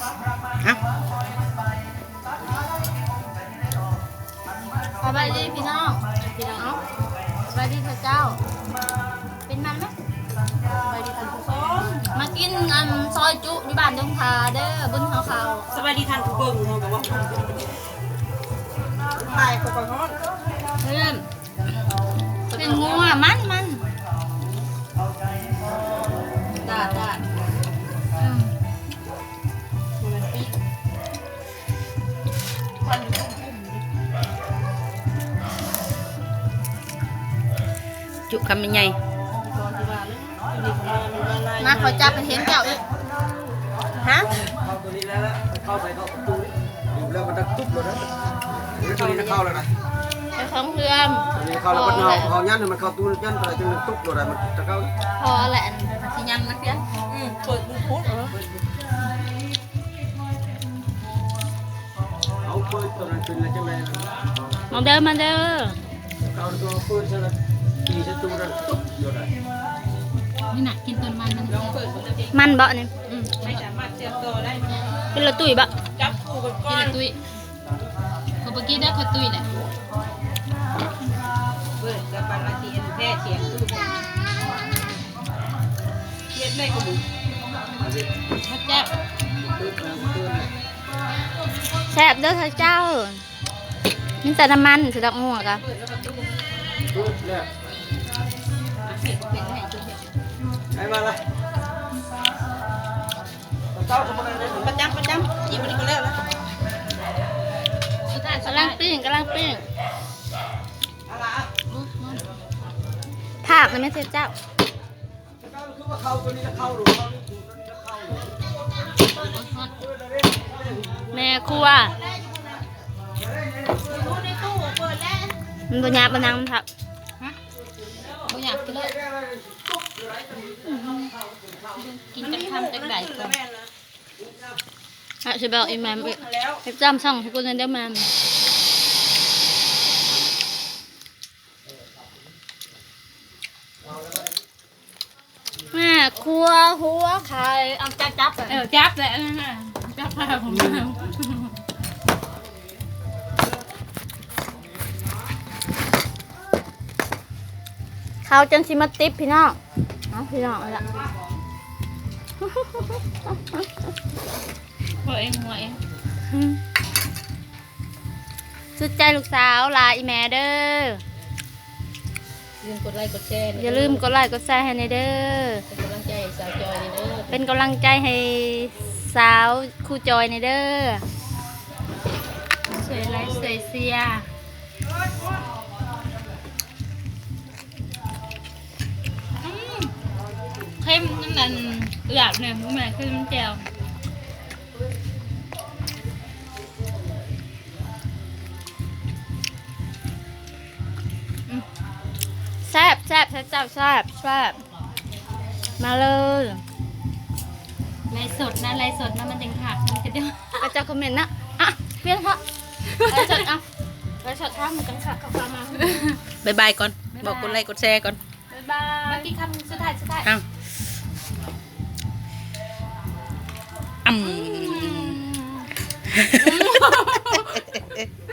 ເອົ້າ ສະບາຍດີພີ່ນ້ອງ ພີ່ນ້ອງ ເອົ້າ ສະບາຍດີເຈົ້າ ເປັນມັນໄໝ? ສະບາຍດີທ່ານຜູ້ຊົມ ມາກິນອັນຊອຍຈຸຢູ່ບ້ານດົງຄາເດີ ບຸນເຮົາເຂົ້າ. ສະບາຍດີທ່ານຜູ້ເບິ່ງ ເຮົາກໍວ່າ ຕາຍ ຂ້ອຍກໍຮ້ອນ ເພື່ອນ. ເປັນງົວ ມັນ ມັນ ດາດ ດາດ ອືມ ມັນປີກ ຄວັນຢູ່ ຈຸຄຳໃຫຍ່. ມາ ຂໍຈັບໃຫ້ເຫັນເຈົ້າອີກ ຮະ? ເຂົ້າຕົວນີ້ແລ້ວ ເຂົ້າໃສ່ເຂົ້າປະຕູນີ້ ແລ້ວມັນດັງຕຸບໂລດນະ ຕົວນີ້ນະເຂົ້າແລ້ວນະ ເຈົ້າຂອງເຮືອນ ຕົວນີ້ເຂົ້າແລ້ວ ເຮົາ ເຮົາຍັນໃຫ້ມັນເຂົ້າຕູ້ ຍັນໄປຈັ່ງມັນຕຸບໂລດນະ ມັນຈະເຂົ້າ ພໍແຫຼະ ອັນຊິຍັນນະເພື່ອນ ອືມ ເປີດບຸດພຸດ ເອີ ເອົາເປີດຕົວນັ້ນຂຶ້ນແລ້ວຈັ່ງໃດ ມາເດີ ມາເດີ. ເອົາຕົວເປີດຊະລະ ຕີຊະຕູນັ້ນຕຸບໂລດໄດ໋ ນີ້ນະ ກິນຕົ້ນມັນມັນ ມັນບໍ່ນີ້? ອືມ ໄມ່ສາມາດເຊື່ອມຕໍ່ໄດ້ ກິນລະຕຸ້ຍບໍ່? ຈັບຄູ່ກັນກ່ອນ ກິນລະຕຸ້ຍ ຂ້ອຍບໍ່ກິນແລ້ວ ຂ້ອຍຕຸ້ຍແຫຼະ ເບິ່ງກັບປານວ່າຊິແທ້ສຽງຕູ້ ເຮັດໄດ້ກໍບໍ່ ແຊບ ແຊບເດີເຈົ້າ ມີແຕ່ນ້ຳມັນຊິດອກງົວກະ ໃຫ້ມາລະ ປະຈຳ ປະຈຳ ຈີບອັນນີ້ກໍແລ້ວລະ ກຳລັງປີ້ງ ກຳລັງປີ້ງ ພາກນະແມ່ເທບເຈົ້າ. ແມ່ຄົວ ມັນບໍ່ຫຍາບບໍ່ນາງມັນເຖົ້າ ຮະ ບໍ່ຫຍາບກິນເລີຍ ກິນຈັກຄຳຈັກໃດກ່ອນ ອະ ຊິບອກອີ່ແມ່ມອີກ ເຮັດຈ້ຳຊ່ອງໃຫ້ກູແດ່ເດີແມ່ມ. ແມ່ຄົວຫົວໄຂ່ ເອົາຈັບ ຈັບ ເອີ ຈັບແຫຼະ ຈັບພາຜົມ ເຂົ້າຈົນຊິໝົດຕິບພີ່ນ້ອງ ເອົາພີ່ນ້ອງເອົາລະ ຫົວເອງ ຫົວເອງ ອືມ. ສຸດໃຈລູກສາວຫຼາອີ່ແມ່ເດີ ຢ່າລືມກົດໄລກົດແຊ ຢ່າລືມກົດໄລກົດແຊໃຫ້ແດ່ເດີ ເປັນກຳລັງໃຈໃຫ້ສາວຈອຍແດ່ເດີ ເປັນກຳລັງໃຈໃຫ້ສາວຄູຈອຍແດ່ເດີ ຊ່ວຍໄລຊ່ວຍເຊຍ. ອືມ ເຄັມນຳອັນເອືອບນີ້ ບໍ່ແມ່ນເຄັມນຳແຈ່ວ ອືມ ແຊບ ແຊບ ເຈົ້າ ແຊບ ແຊບ ມາເລີຍ ໄລສົດນະ ໄລສົດນະ ມັນຈັ່ງຄັກ ມັນກະເດ ເຂົາເຈົ້າຄອມເມັນນະ ອະ ປ່ຽນເຖາະ ໄລສົດ ເອົາ ໄລສົດທຳກັນຄັກ ເຂົ້າມາ ບາຍບາຍກ່ອນ ບາຍບາຍ ບອກກົດໄລກົດແຊກ່ອນ ບາຍບາຍ ມາກິນຄຳສຸດທ້າຍ ສຸດທ້າຍ ອ້າວ ອືມ ອືມ.